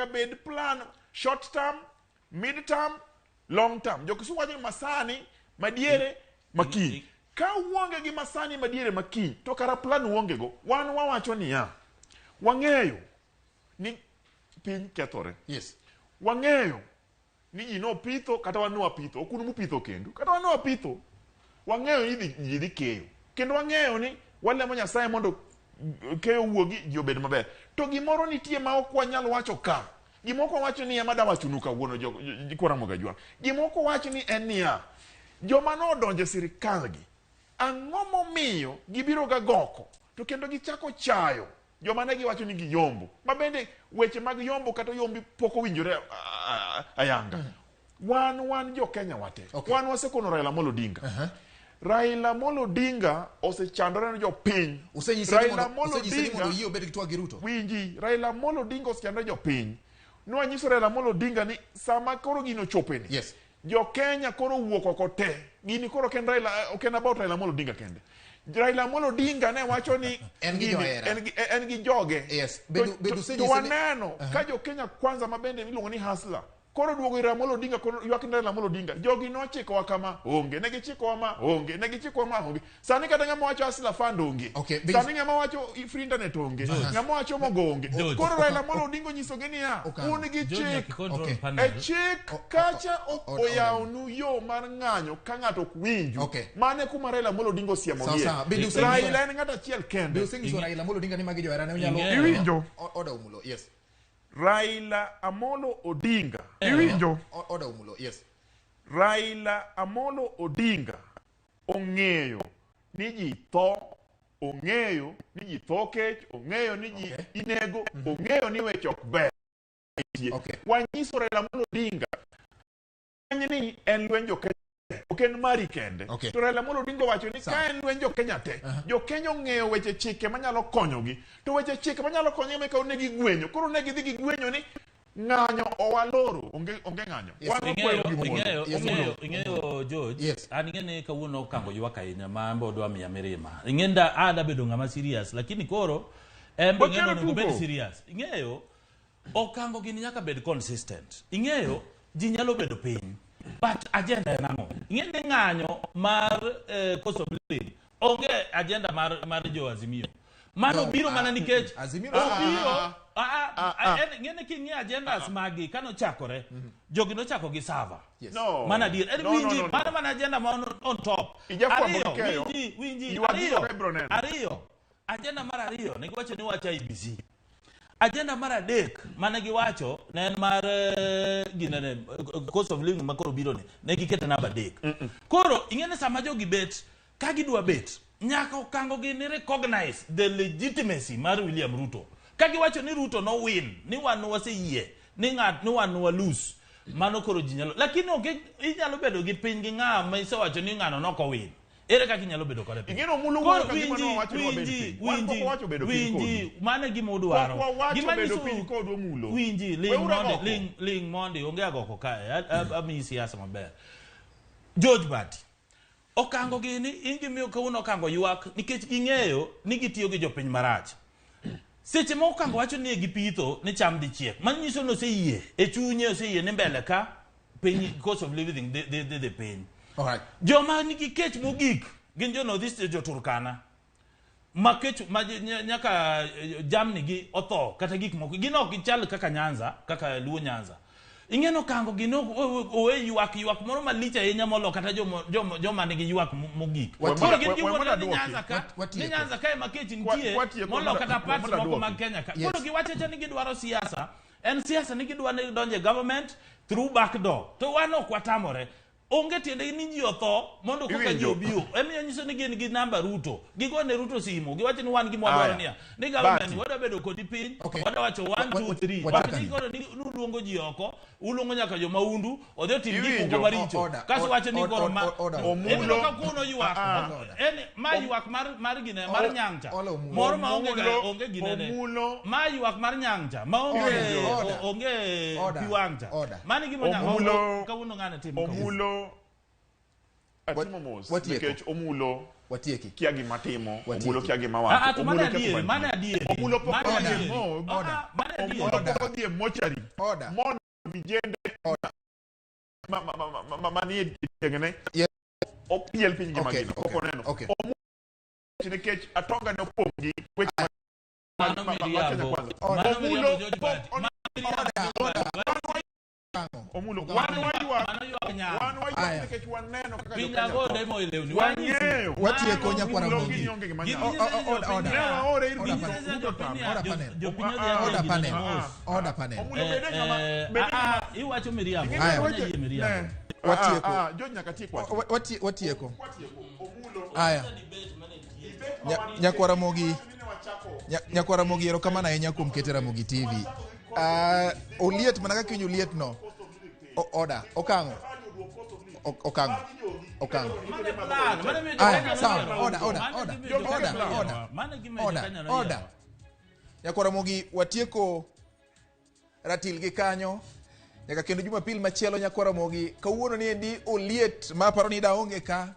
Bed plan short term, mid term, long term. Jokisumu wacho ni masani, madiere, makiny. Ka uonge gi masani, madiere, makiny, to kara plan uonge go. Wan wawacho niya, wang'eyo ni piny kethore. Wang'eyo ni ji nopitho kata wan nwapitho, ok un mupitho kendu, kata wan nwapitho. Wang'eyo ni ji dhi keyo. Kendo wang'eyo ni walemo Nyasaye mondo keyo wuogi ji obed maber. To gimoro nitie ma ok wanyal wacho ka. Gima ok wawacho ni ema dawachonu kawuono Ramogi Ajwang'. Gima ok wawach ni en niya, joma nodonjo e sirikal gi, ang'o momiyo gibiro ga goko to kendo gichako chayo joma ne giwacho ni giyombo, ma bende weche mag yombo kata yombi pok owinjore ayanga. Wan jo Kenya wate. Wan wasekono Raila Amolo Odinga. Raila Amolo Odinga osechandore ne jopiny. Raila Amolo Odinga oyie obed gi twak gi Ruto. Winji, Raila Amolo Odinga osechandore jopiny. Nwanyiso Raila Amolo Odinga ni sama koro gino ochopeni. Jo Kenya koro wuok oko te. Gini koro ok en Raila, ok en about Raila Amolo Odinga kende. Raila Amolo Odinga ne wacho ni en gi johera. En gi joge. To waneno ka jo Kenya Kwanza ma bende iluongo ni hustler koro duogo ir Amolo Odinga, koro ywak ni Raila Amolo Odinga. Jogi nochikowa kama onge, ne gichikowa ma onge, ne gichikowa ma onge. Sani kata ng'ama wacho Hustler Fund onge. Sani ng'ama wacho free internet onge. Ng'ama wacho mogo onge. Koro Raila Amolo Odinga onyisogi niya, un gi chik. E chik kacha oyawonu yo mar ng'anyo ka ng'ato ok winju. Mano e kuma Raila Amolo Odinga osiemogie. Raila en ng'at achiel kende. Be usenyiso Raila Amolo Odinga ni magi joherane unyalo Iwinjo? Oda Omulo, yes. Raila Amolo Odinga. Iwinjo? Oda Omulo, yes. Raila Amolo Odinga ong'eyo ni ji tho, ong'eyo ni ji tho kech, ong'eyo ni ji inego, ong'eyo ni weche ok ber. Wanyiso Raila Amolo Odinga ni en lweny jo Kenya, ok en mari kende. To Raila Amolo Odinga owacho ni ka en lweny jo Kenya te, jo Kenya ong'eyo weche chike manyalo konyogi. To weche chike manyalo konyogi ema ne gigwenyo. Koro ne gidhi gigwenyo ni ng'anyo owaloro, onge ng'anyo. Wan wakwayo gimoro. Ing'eyo George, an ing'e ni kawuono okango ywak ahinya ma an be odwa miya mirima. Ing'e nda ada bedo ng'ama serious, lakini koro en be ing'e ni onego obed serious. Ing'eyo okango gini nyaka bed consistent. Ing'eyo ji nyalo bedo piny, but agenda en ang'o? Ing'e ni ng'anyo mar cost of living onge agenda mar jo Azimio. Mano biro mana nikech obiro ng'e ni king'iyo agendas magi kanochakore, jogi nochako gi server. No. Mana adier. En winji, mano mana agenda ma on top. Ariyo, winji, ariyo. Agenda mar ariyo ne giwacho ni wacho IEBC. Agenda mar adek mane giwacho ne en mar ginene cost of living ma koro biro ni ne giketo namba 3. Koro ing'e ni sama jogi bet ka gidwa bet nyaka okango gi ni recognize the legitimacy mar William Ruto. Ka giwacho ni Ruto no win, ni wan waseyie, ni ng'at ni wan wa lose, mano koro ji nyalo. Lakini ok inyalo bedo gi piny gi ng'a ma isewacho ni ng'ano nok owin. Ere kaka inyalo bedo kode piny? Ing'eno Omulo wuoyo ka gima nwawacho ni wabed piny. Wan pok wawacho bedo piny kodu. Mano e gima udwaro. Pok wawacho bedo piny kodu Omulo. Winji, ling mondi, onge agoko kae. Amiyi siasa maber. George Bati, okango gini, in gimiyo kawuono okango ywak nikech ging'eyo ni gitiyo gi jopiny marach. Seche ma okango wacho ni gipitho ni cham dhi chiek, mano nyiso ni oseyie, e chunye oseyie ni mbele ka piny cost of living dhi piny. Joma nigi kech mogik gin jo North East, jo Turkana. Ma kech ma nyaka jamni gi otho kata gik moko gin ok gichal kaka Nyanza, kaka Luo Nyanza. Ing'eno okango gin owe ywak ywak moro malich ahinya molo kata joma nigi ywak mogik. Koro gin giwuondore ni Nyanza ka, ni Nyanza ka ema kech nitie molo kata parts moko mag Kenya ka. Koro giwacho acha ni gidwaro siasa. En siasa ni gidwa ni donjo e government through back door. To wan ok watamore. Onge tiende ni ji otho mondo koka ji obiro. Emiyo nyiso ni gin gi namba Ruto. Gigone Ruto simu. Giwacho ni wan gima wadwaro niya. Ni government wadwa bedo kodi piny. Wadwa wacho 1 2 3. But ni koro ni uluongo ji oko. Uluongo nyaka jo maundu. Odhi otim gik moko maricho. Kaso wacho ni koro ma. Ibiro ka kuno ywak. En ma ywak mar gine mar Nyang'cha. Moro ma onge gine ne. Ma ywak mar Nyang'cha. Ma onge pi wang'cha. Mano gima Kawuono ng'ane timo. Omulo. Atimo mos Watieko. nikech Omulo Watieki. kia gima timo, Watieki. Omulo kia gima Ah, wacho, ah, to mano Omulo kia adieri, kuma mano nitie. adieri. Omulo pok Mano odhi e adieri. morgue. Ah, ah, mano adieri. Omulo pok odhi e mochari Order. mondo vijende manie tieng'ne opiel piny gi Okay, magina okay, pok oneno. okay. Omulo nikech atonga ne opong' gi weche Mano ma Kenya miriambo. Kwanza. Mano Omulo miriambo, George pok Bati. oneno. Mano miriambo, George Bati. Omulo wan waywak, Mano ywak nyang'. wan waywak Aya. nikech waneno kaka Piny jo-Kenya ago tho. demo e lewni. Wang'eyo. Watieko Omulo nyakwara gini Ramogi. onge gima Gini nyalo. O- o- order, order. Ne waore ir Order Ruto, panel. Ruto tamo. Order panel. Jopiny odhi Ah, Order adhi panel. mos. Order panel. Omulo bede ng'ama bede ng'ama Iwacho miriambo. Aya. Weche- yie miriambo. Ne. Watieko. Ah, ah, George nyaka tiek wach. Watieko. Watieko. Omulo. Aya. Nyakwara Ramogi. Nyakwara Ramogi, erokamano ahinya kuom kete Ramogi TV. Ah, oliet mana kaka iwinjo oliet no. Order. Okang'o. Okang'o. Okang'o. Mano e plan. Mano emiyo Aya, jo-Kenya sawa. noyiero Order, Ruto. order, Mano order. gimiyo jo-Kenya Order, noyiero. order. Mano gimiyo Order, jo-Kenya noyiero. order. Nyakwara Ramogi, watieko ratil gi kanyo nyaka kendo Jumapil machielo. Nyakwara Ramogi, kawuono ni endi oliet ma aparo ni daonge ka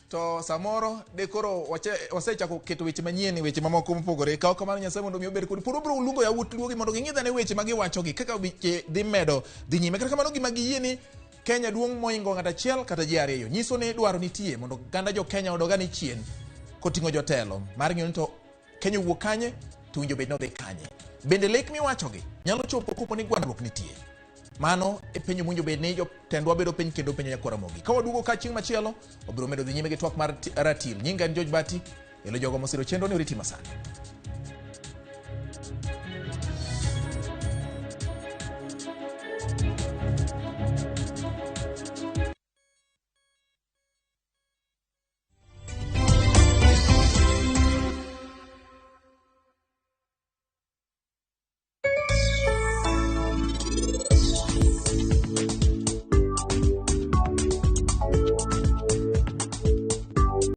to samoro de koro wasechako keto weche manyien, weche mamoko mopogore. Kaw kamano, Nyasaye mondo mi obed kodi. Pod wabiro luongo yawuot luogi mondo ging'idhane weche ma giwachogi kaka weche dhi medo dhi nyime. Kata kamano, gima giyie ni Kenya duong' moingo ng'ato achiel kata ji ariyo nyiso ni dwaro nitie mondo oganda jo Kenya odogane chien koting'o jotelo mar ng'iyo ni to Kenya owuok kanye to winjo bed ni odhi kanye. Bende lek miwachogi nyalo chopo kopo ni gwandruok nitie? Mano e penjo mowinjo bed ni jotendwa bedo piny kendo penjo nyakwara Ramogi. Ka waduogo ka chieng' machielo, wabiro medo dhi nyime gi twak mar ratil. Nyinga en George Bati, elo jogo mosiro chenro ni oriti masani.